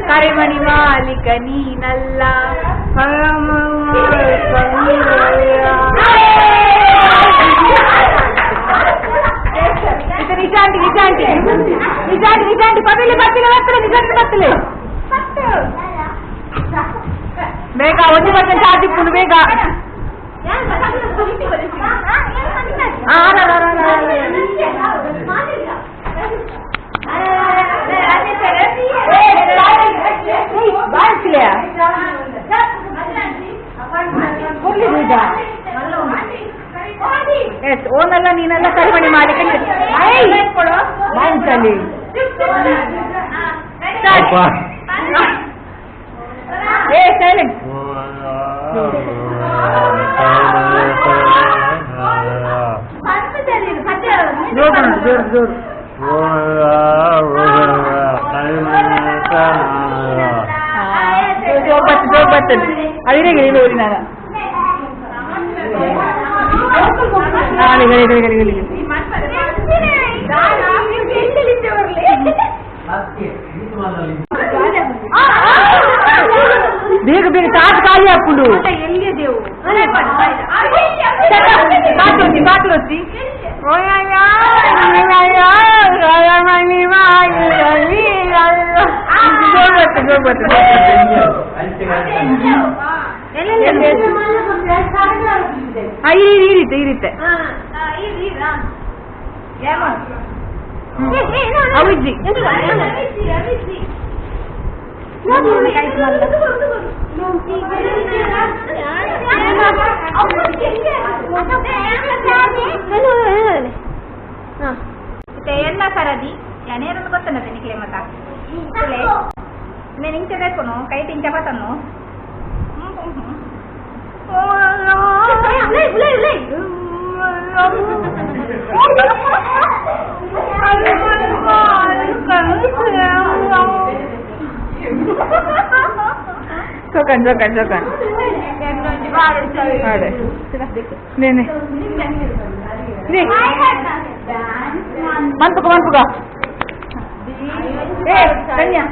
Karimani Malika ನೀನಲ್ಲ ನಿಜಾಂಟಿ ನಿಜಾಂಟಿ ನಿಜಾಂಟಿ ನಿಜಾಂಟಿ ಪತ್ತಿಲೆ ಪತ್ತಿಲೆ ಬತ್ತಲೆ ನಿಜಾಂಟಿ ಬತ್ತಲೆ ಬೇಗ ಒಂದು ಪರ್ಸೆಂಟ್ ಚಾರ್ಜ್ ಇಪ್ಪುಂಡು ಬೇಗ ಎಸ್ ಓನಲ್ಲ ನೀನಲ್ಲ ಕರಿಮಣಿ ಮಾಲೀಕ ಏ ಸೈಲೆಂಟ್ ಜೋರು ಜೋರು ಜೋರು ಬರ್ತದೆ ಅದಿರೇಗೆ ನೀನು ಊರಿನ ಬೇಗ ಬೇಗ ಚಾರ್ಜ್ ಖಾಲಿ ಹಾಕೊಂಡು ಬಾತು ರೊಟ್ಟಿ ಈ ರೀತಿ ಈ ರೀತಿ ಅವಿಜಿ ಎಲ್ಲ ಸರದಿ ಯಾನೇರೊಂದು ಗೊತ್ತನ್ನದೆ ನಿಕ್ಲೆ ಮತ నేను ఇంచ పెట్టుకును కై తించ పతను ಚೋಕನ್ ಚೋಕನ್ ಚೋಕನ್ ನೇ ಮನ್ಪುಕ ಮನ್ಪುಕ ಏ ಕನ್ಯಾ.